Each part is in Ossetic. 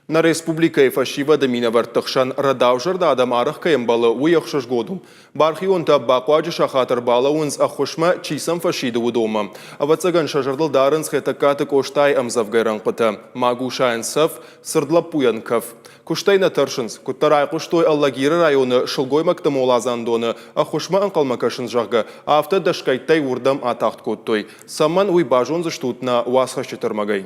Нӕ республикӕйы фӕсивӕды минӕвӕртты хсӕн рӕдаузӕрдӕ адӕм арӕх кӕй ӕмбӕлы, уый ӕхсызгон у. Бархионтӕ бахъуаджы сахат ӕрбалӕууынц ӕххуысмӕ, чи сӕм фӕсиды, уыдонмӕ. Ӕвӕццӕгӕн сӕ зӕрдыл дарынц Хетӕгкаты Къостайы ӕмдзӕвгӕ рӕнхъытӕ «Магусайӕн цӕф, цырд лӕппуйӕн кӕф». Куыстӕй нӕ тӕрсынц. Куыддӕр айхъуыстой Алагиры районы сылгоймӕгты моладзандоны ӕххуысмӕ ӕнхъӕлмӕ кӕсынц, зӕгъгӕ, афтӕ дӕсгӕйттӕй уырдӕм атагъд кодтой. Цӕмӕн, уый базондзыстут нӕ уацхӕсджыты ӕрмӕгӕй.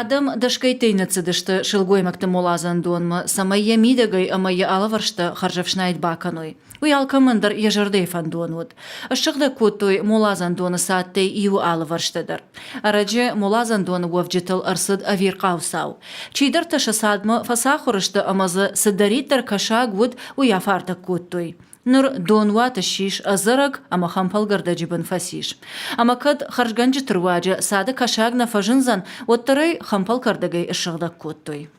Адӕм дӕсгӕйттӕй ныццыдысты сылгоймӕгты моладзандонмӕ, цӕмӕй йӕ мидӕгӕй ӕмӕ йӕ алывӕрстӕ хӕрзӕфснайд бакӕной. Уый алкӕмӕн дӕр йӕ зӕрдӕйы фӕндон уыд. Ссыгъдӕг кодтой моладзандоны цадтӕй иуы алывӕрстӕ дӕр. Ӕрӕджы моладзандоны уӕвджытыл ӕрцыд ӕвирхъау цау. Чидӕртӕ сӕ цадмӕ фӕцахуыр сты ӕмӕ дзы цыдӕриддӕр кӕсаг уыд, уый афардӕг кодтой. Ныр донуат ссис ӕдзӕрӕг ӕмӕ хӕмпӕлгӕрдӕджы бын фӕцис. Ӕмӕ кӕд хӕрзгӕнджыты руаджы цады кӕсаг нӕ фӕзындзӕн, уӕддӕр ӕй хӕмпӕлкӕрдӕгӕй ссыгъдӕг кодтой.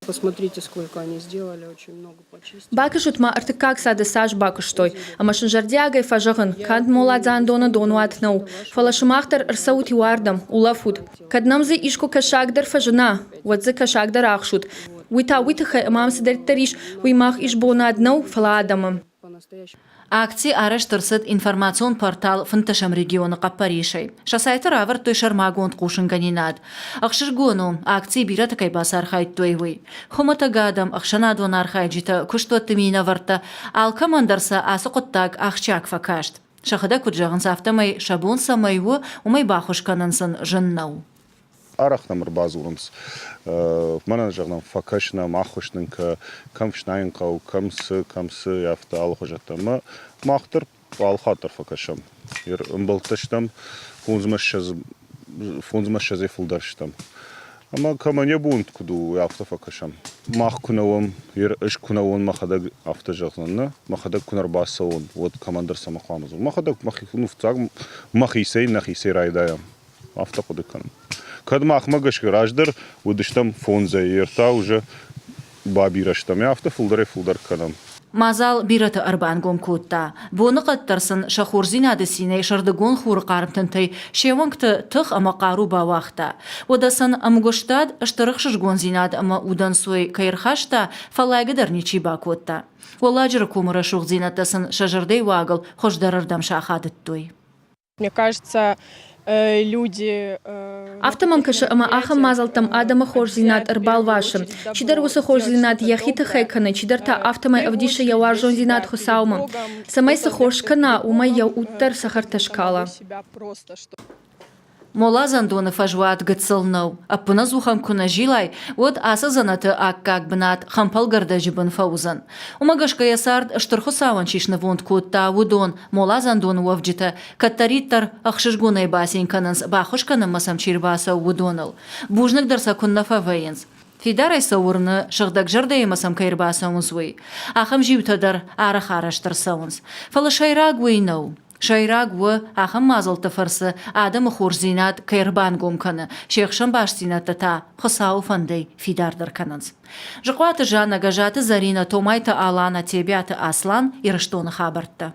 Посмотрите, сколько они сделали, очень много почистили. Бакӕсут ма, ӕртыккаг цады цас бакуыстой, ӕмӕ сын зӕрдиагӕй фӕзӕгъын, канд моладзандоны донуат нӕу, фӕлӕ сымах дӕр ӕрцӕут иуӕрдӕм, улӕфут. Кӕд нӕм дзы искуы кӕсаг дӕр фӕзына, уӕд дзы кӕсаг дӕр ахсут. Уый та уый тыххӕй, ӕмӕ ам цыдӕриддӕр ис, уый мах исбонад нӕу, фӕлӕ адӕмы. Акци арӕзт ӕрцыд информацион портал фынддӕсӕм регионы хъӕппӕрисӕй. Сӕ сайты равӕрдтой сӕрмагонд хъусынгӕнинад. Ӕхсызгон у, акцийы бирӕтӕ кӕй бацархайдтой, уый. Хуымӕтӕг адӕм, ӕхсӕнадон архайджытӕ, куыстуӕтты минӕвӕрттӕ, алкӕмӕн дӕр сӕ ацы хъуыддаг ахсджиаг фӕкаст. Сӕхӕдӕг куыд зӕгъынц, афтӕмӕй сӕ бон цӕмӕй у, уымӕй баххуыс кӕнын сын зын нӕу. Арӕх нӕм ӕрбадзурынц, мӕнӕн зӕгъ фӕкӕс нӕм, ӕххуыс нын кӕ, кӕм фснайын хъӕуы, кӕм цы, кӕм цы, афтӕ алыхуызӕттӕ. Ӕмӕ мах дӕр алы хатт дӕр фӕкӕсӕм. Ӕмбӕлттӕ стӕм, фондзмӕ ссӕдзӕй фылдӕр стӕм. Ӕмӕ кӕмӕн йӕ бон куыд у, уый афтӕ фӕкӕсӕм. Мах куы нӕ уӕм, ӕз куы нӕ уон, мӕхӕдӕг афтӕ зӕгъдзӕн, нӕ, мӕхӕдӕг куы нӕ ӕрбацӕуон, уӕд кӕмӕндӕр цӕмӕ хъуамӕ дзурон. Мӕхӕдӕг мӕхи, ну, фыццаг мӕхицӕй, нӕхицӕй райдайӕм. Афтӕ хъуыды кӕнын. Кӕд махмӕ гӕсгӕ раздӕр уыдыстӕм фондзӕй, ӕртӕ уже бабирӕ стӕм, афтӕ фылдӕрӕй-фылдӕр кӕнӕм. Мадзал бирӕты ӕрбангом кодта. Боныхъӕд дӕр сын сӕ хорздзинады цинӕй сӕрдыгон хуры хъарм тынтӕй се уӕнгты тых ӕмӕ хъару бауагъта. Уӕдӕ сын ӕмгуыстад стыр ӕхсызгондзинад ӕмӕ удӕнцой кӕй ӕрхаста, фӕллайгӕ дӕр ничи бакодта. Уӕлладжыры комы рӕсугъддзинӕдтӕ сын сӕ зӕрдӕйы уагыл хуыздӕрырдӕм сахадыдтой. Мне кажется, люди Афтӕ мӕм кӕсы, ӕмӕ ахӕм мадзӕлттӕм адӕмы хорздзинад ӕрбалвасы. Чидӕр уыцы хорздзинад йӕхи тыххӕй кӕны, чидӕр та афтӕмӕй ӕвдисы йӕ уарзондзинад Хуыцаумӕ. Цӕмӕй цы хорз кӕна, уымӕй йӕ уд дӕр цӕхӕртӕ скала. Моладзандоны фӕзуат гыццыл нӕу. Ӕппынӕдзух ӕм куы нӕ зилай, уӕд ацы дзӕнӕты аккаг бынат хӕмпӕлгӕрдӕджы бын фӕуыдзӕн. Уымӕ гӕсгӕ йӕ цард Стыр Хуыцауӕн чи снывонд кодта, уыдон, моладзандоны уӕвджытӕ, кӕддӕриддӕр ӕхсызгонӕй бацин кӕнынц, баххуыс кӕнынмӕ сӕм чи рбацӕуы, уыдоныл. Бузныг дӕр сӕ куыннӕ фӕвӕййынц. Фидарӕй сӕ уырны, сыгъдӕг зӕрдӕимӕ сӕм кӕй ӕрбацӕуынц, уый. Ахӕм зиутӕ дӕр арӕх арӕзт ӕрцӕуынц. Фӕлӕ сӕйраг уый нӕу. Сӕйраг у, ахӕм мадзӕлтты фӕрцы адӕмы хорздзинад кӕй ӕрбангом кӕны, се хсӕн бастдзинӕдтӕ та Хуыцауы фӕндӕй фидардӕр кӕнынц. Зыхъуаты Жаннӕ, Гӕззаты Зӕринӕ, Томайты Аланӕ, Тебиаты Аслан, Ирыстоны хабӕрттӕ.